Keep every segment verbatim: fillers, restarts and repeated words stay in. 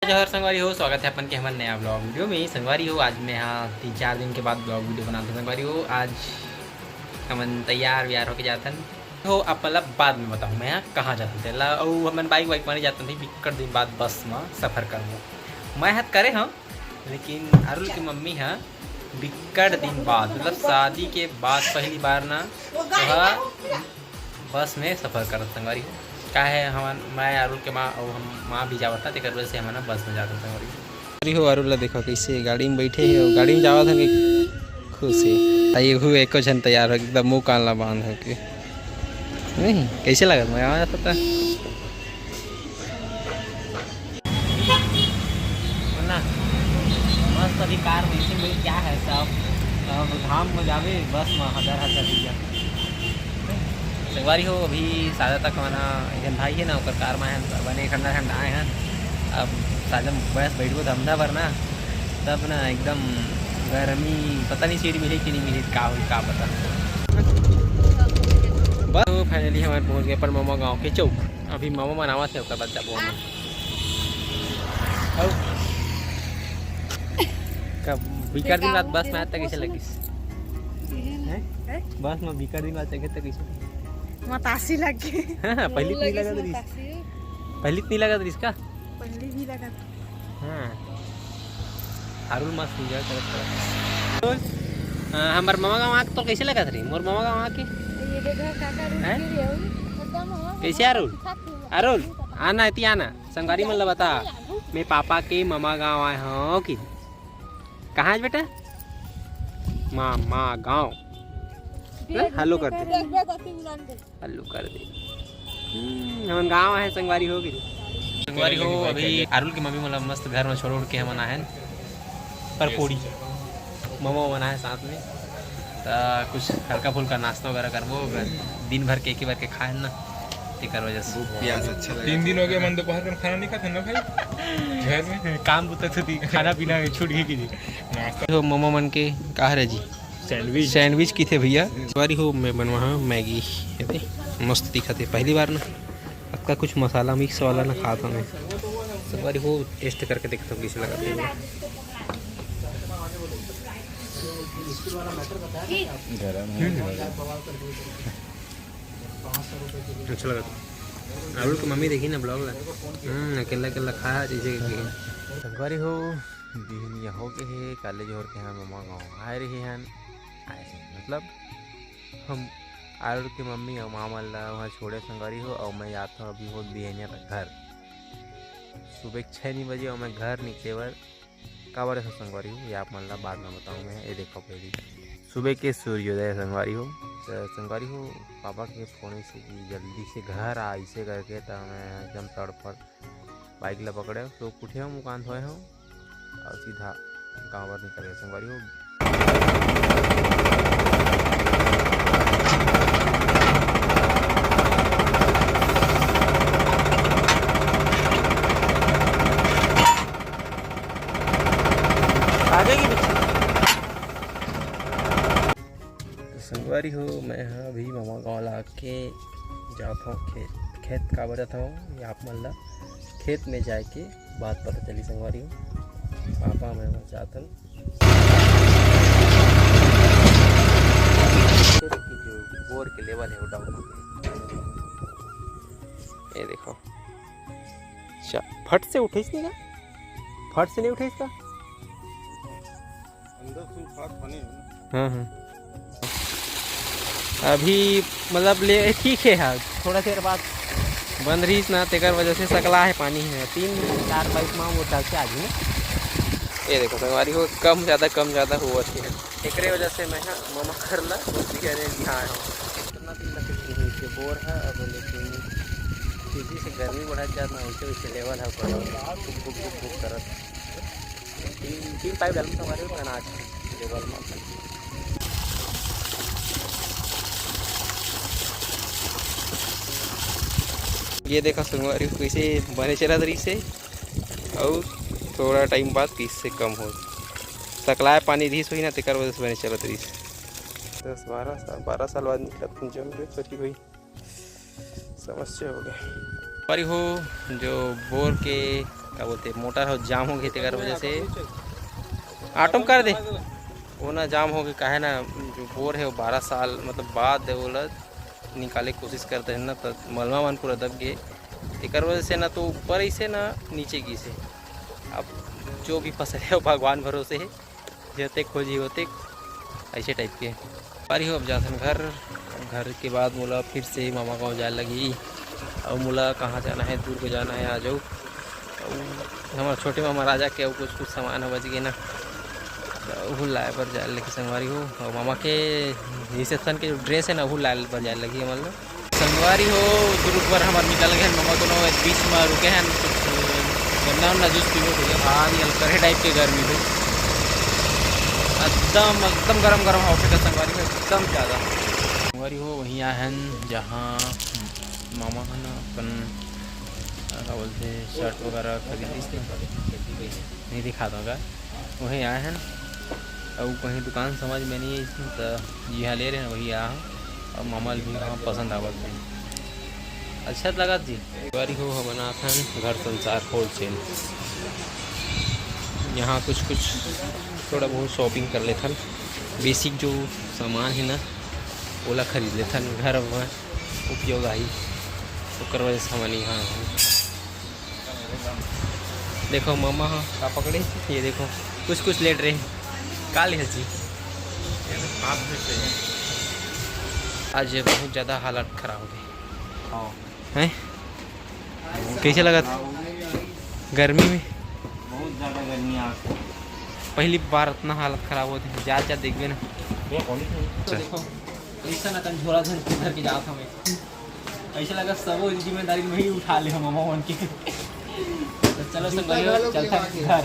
जोहार संगवारी हो, स्वागत है अपन के हमर नया ब्लॉग वीडियो में। संगवारी हो, आज मैं हाँ तीन चार दिन के बाद ब्लॉग वीडियो बनाते। संगवारी हो, आज हमन तैयार व्यार होके जाथन। हो, आप मतलब बाद में बताऊँ मैं हाँ कहाँ जाथन तेला। अउ हमन बाइक वाइक मारे जाथन भाई, बिक्कट दिन बाद बस में सफर करबो। मैं हत करे हूँ, लेकिन अरुल के मम्मी हाँ बिक्कट दिन बाद, मतलब शादी के बाद पहली बार ना वह बस में सफर करत संगवारी हो। का है, हमन, मैं अरुल के माँ अउ हम माँ भी जावत ना, तेकर वजह से हमन बस में जात संगवारी हो। अरे हो, अरुल ला देखो कैसे गाड़ी में बैठे हे, गाड़ी में जावत हन कि खुश हे। आ ये हु एको झन तैयार हो, एकदम मुंह कान ला बांध हो के। नहीं, कैसे लगत मैं आया था। ना, मस्त अभी कार में से मिल क्या है सब, अब घाम में जावे बस में हजार हजार रुपया। संगवारी हो, अभी साजा तक हमारा एक भाई है ना, ओकर कार में है, बने ठंडा ठंडा आए हैं। अब साजा बस बैठबो धमधा भर ना, तब ना एकदम गर्मी, पता नहीं सीट मिली कि नहीं मिली, का हुई का पता। बस फाइनली हमारे पहुंच गए पर ममा गांव के चौक। अभी ममा मनावत है, ओकर बाद जाबो हमन। अउ का बिकर दिन रात बस में आत कैसे लगिस? हैं? हैं? बस में बिकर दिन रात चघे त कैसे लगिस? मतासी लग गई। पहली तो नहीं लगत रहिस। पहली तो नहीं लगत रहिस का? पहली भी लगत। हाँ। अरुल मस्त एंजॉय करत करत। तो, अ, हमर ममा गाँव आके तो कैसे लगत रही? मोर ममा गाँव आके? ये देखो काका रुक हैं? के भी आऊ। एकदम हो, कैसे अरुल? साथ में। अरुल, आना, एती आना। संगवारी मन ला बता, मैं पापा के ममा गाँव आए हूँ कि। कहाँ है बेटा? मामा गाँव। हैं? हेलो कर दे। हेलो कर दे। हम्म, हमन गाँव आए संगवारी हो कि। संगवारी हो, अभी अरुल के मम्मी मोला मस्त घर में छोड़ उड़ के हमन आए हैं। पर पूड़ी, ममा बनाए साथ में, त कुछ हल्का फुल्का नाश्ता वगैरह करबो। दिन भर के एक ही बार के खाए ना, तेकर वजह से। भूख प्यास अच्छा लगे। तीन दिन हो गए, मन दोपहर में खाना नहीं खाते ना भाई, घर में। काम बुता तो थी, खाना पीना छूट गई कि जी। नाश्ता। तो ममा मन के का हरे जी? सैंडविच। सैंडविच किथे भैया? संगवारी हो, मैं बनवा हाँ मैगी। ये दे, मस्त दिखत हे, पहली बार ना अतका कुछ मसाला मिक्स वाला ना खात हूँ मैं। संगवारी हो, टेस्ट करके देखता हूँ कैसे लगत हे। गरम है। अच्छा लगत। अरुल के मम्मी देखी ना ब्लॉग ला। हम्म, अकेला अकेला खाया जैसे कि। संगवारी हो, बिहनिया हो गए हे, काले जोहर के हम ममा गाँव आए रहे हन। आए से मतलब हम अरुल के मम्मी अउ मामा ला वहाँ छोड़े संगवारी हो, अउ मैं जात हूँ अभी हो बिहनिया तक घर। सुबह के छः नहीं बजे अउ मैं घर निकले बर काबर ऐसा संगवारी हो, ये आप मन ला बाद में बताऊँ मैं। ये देखो पहली सुबह के सूर्योदय संगवारी हो, तो संगवारी हो पापा के फोन से कि जल्दी से घर आ, इसे करके तो मैं एकदम तड़फड़ बाइक ला पकड़े हूँ, तो उठे हूँ, मुँह कान धोए हूँ और सीधा गाँव बर निकल गए संगवारी हो। आगे की पीछे। तो संगवारी हो, मैं हाँ अभी ममा गाँव ला आके जात हूँ खेत। खेत काबर जात हूँ, ये आप मन ला खेत में जाए के बात पता चली संगवारी हो। पापा मैं वहाँ जात हूँ। खेत की जो बोर के लेवल है वो डाउन हो गई। ये देखो, अच्छा, फट से उठेस नहीं ना, फट से नहीं उठेस का? अंदर से उठा खाने हो ना। हाँ, हाँ। अभी मतलब ले ठीक है यार, थोड़ा देर बाद बंद रहीस ना, तेकर वजह से सकला है पानी है। तीन चार पाइप में वो डाल के आ गई ना। ये देखो संगवारी हो, कम ज़्यादा, कम ज़्यादा हुआ थी। एकरे वजह से मैं हाँ ममा घर ला बिहनिया आया हूँ। कितना दिन तक नहीं हुई थी बोर है अब, लेकिन तेजी से गर्मी बढ़त जात ना, वैसे वैसे लेवल है ऊपर बुक बुक बुक बुक करत। तीन, तीन पाइप डालूँ तो हमारे अनाज लेवल में। ये देखा संगवारी हो, कैसे बने चलत रहीस हे, अउ थोड़ा टाइम बाद किस से कम हो सकला है, पानी रिहिस होही ना, तेकर वजह से बने चलत रहीस हे। दस बारह साल, बारह साल बाद निकलत हूँ, जम गए छोटी भाई। समस्या हो गई। संगवारी हो, जो बोर के का बोलथे, मोटर ह जाम हो गे, तेकर वजह से ऑटो में कर दे। वो ना जाम हो गे, काहे ना, जो बोर हे वो बारह साल मतलब बाद ओला निकाले के कोशिश करत रहिन ना, त मलमा मन पूरा दब गे, तेकर वजह से ना तो ऊपर अइसे ना नीचे गिस हे। अब जो भी फसल हे वो भगवान भरोसे हे, जते खोजी होते, ऐसे टाइप के। संगवारी हो, अब जाथन घर। घर के बाद मोला फिर से मामा गाँव जाए लगही। अउ मोला कहाँ जाना है, दुर्ग जाना है, आ जाऊ। अउ हमर छोटे मामा राजा के अउ कुछ कुछ सामान ह बच गे ना, त ओहू लाए बर जाए लगही संगवारी हो। अउ मामा के रिसेप्शन के जो ड्रेस है ना, ओहू लाए बर जाए लगही हमन ला। संगवारी हो, दुर्ग बर हमर निकल गए, मामा दोनों एक बीच में रुके हैं, कुछ गन्ना उन्ना जूस पीबो भैया। भारी अलकरहे टाइप के गर्मी हो, एकदम एकदम गरम गरम हवा फेंकत संगवारी हो, एकदम ज़्यादा। संगवारी हो, वहीं आए हैं जहाँ मामा है ना अपन, का बोलते, शर्ट वगैरह खरीद ली थी, नहीं दिखा दूँगा। वहीं आए हैं, अउ कहीं दुकान समझ में नहीं आई, तो जिहाँ ले रहे हैं वही आए हैं। अउ मामा ल भी वहाँ पसंद आवत है, अच्छा लगत जी। संगवारी हो, हमन आथन घर संसार होलसेल, यहाँ कुछ कुछ थोड़ा बहुत शॉपिंग कर लेथन, बेसिक जो सामान है ना, ओला खरीद लेथन, घर में उपयोग आही, ओकर वजह से हमन यहाँ आए हैं। देखो मामा ह का पकड़े, ये देखो कुछ कुछ लेट रहे, का ले जी? आज बहुत ज़्यादा हालत खराब हो गई। हाँ। हैं? कैसे लगत? गर्मी में? बहुत ज़्यादा गर्मी आज। पहली बार इतना हालत खराब होते, जा जा देखबे ना। ये कौन है? अच्छा। देखो, ऐसा ना कन झोला धर के, धर के जात हमें। ऐसा लगा सबो जिम्मेदारी मैं ही उठा ले हम मामा मन के। तो चलो संगवारी हो, चलता है घर।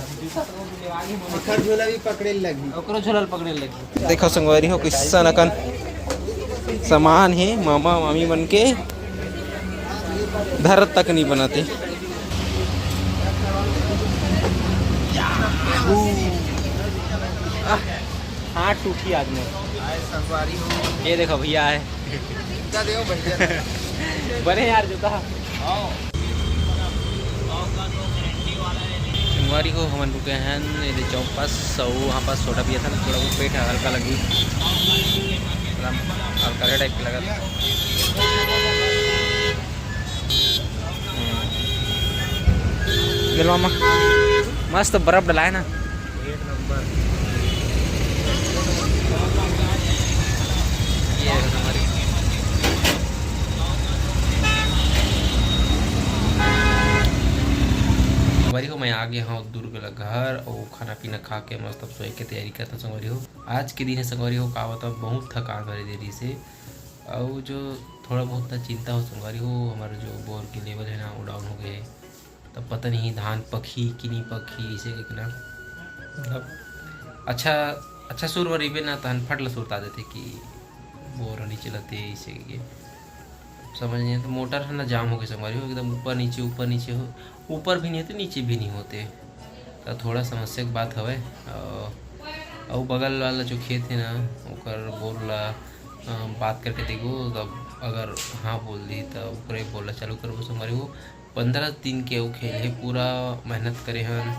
ओकर झोला भी पकड़े लगी। ओकरो झोला पकड़े लगी। देखो संगवारी हो, किसन अकन सामान है मामा मामी मन के, धरत तक नहीं बनाते। हाथ टूटी आदमी। आए संगवारी हो। ये देखो भैया है। जूता दे भैया। बड़े यार जूता। संगवारी हो, हमन रुके हैं ये चौक पास, सौ वहाँ पास छोटा भैया था ना, थोड़ा वो पेट है हल्का लगी, थोड़ा हल्का टाइप के लगा। हम्म। दिलवा मा मस्त बर्फ डलाए ना। एक नंबर। ये है हमारी। संगवारी हो, मैं आ गया हूँ दुर्ग ला घर अउ खाना पीना खा के मस्त अब सोए के तैयारी करता संगवारी हो। आज के दिन है संगवारी हो, का बताओ, बहुत थकान भरे दे रही से। अउ जो थोड़ा बहुत ना चिंता हो संगवारी हो, हमारा जो बोर के लेवल है ना, वो डाउन हो गए है। तब पता नहीं धान पकही कि नहीं पकही, इसे एक ना मतलब अच्छा, अच्छा सुर बर रहिबे ना, तहन फट ल सुरता देथे कि बोर नहीं चलते, इसे के समझ नहीं। तो मोटर है ना जाम हो गए संगवारी हो, एकदम ऊपर नीचे, ऊपर नीचे हो, ऊपर भी नहीं होते, नीचे भी नहीं होते। तो थोड़ा समस्या के बात हवे। अउ, अउ बगल वाला जो खेत है ना, ओकर बोर ला, अ, बात करके देखो, तब अगर हाँ बोल दी, तब ओकरे बोर ला चालू करबो संगवारी हो। पंद्रह दिन के वो खेल है, पूरा मेहनत करे हन,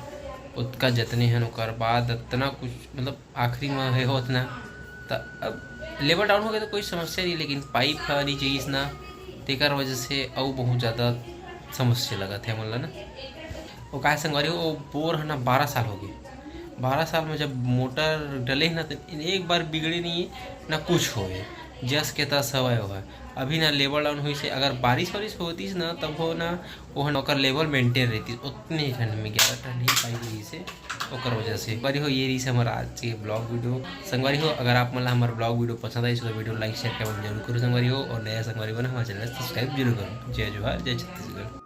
ओतका जतने हन, ओकर बाद इतना कुछ, मतलब, आखिरी में है होत ना, त अब लेवल डाउन हो गया तो कोई समस्या नहीं, लेकिन पाइप ह नहीं चाहिए ना, तेकर वजह से अउ बहुत ज़्यादा समस्या लगत है हमन ला ना। वो काहे संगवारी हो, वो बोर है ना, बारह साल हो गए। बारह साल में जब मोटर डले ना, तो एक बार बिगड़े नहीं है, ना कुछ होए, जस के तस हवय वो है। अभी ना लेवल डाउन होइस हे, अगर बारिश वारिश होतिस ना, तब हो ना, वो है ना, ओकर लेवल मेंटेन रहतिस। उतने ठंड में, ग्यारह ठंड ही पाई रही से, ओकर वजह से। संगवारी हो, ये रही से हमारा आज के ब्लॉग वीडियो। संगवारी हो, अगर आप मन ला हमारा ब्लॉग वीडियो पसंद आइस, तो वीडियो लाइक, शेयर, कमेंट जरूर करो संगवारी हो, और नया संगवारी बना हमारे चैनल सब्सक्राइब जरूर करो। जय जोहार, जय छत्तीसगढ़।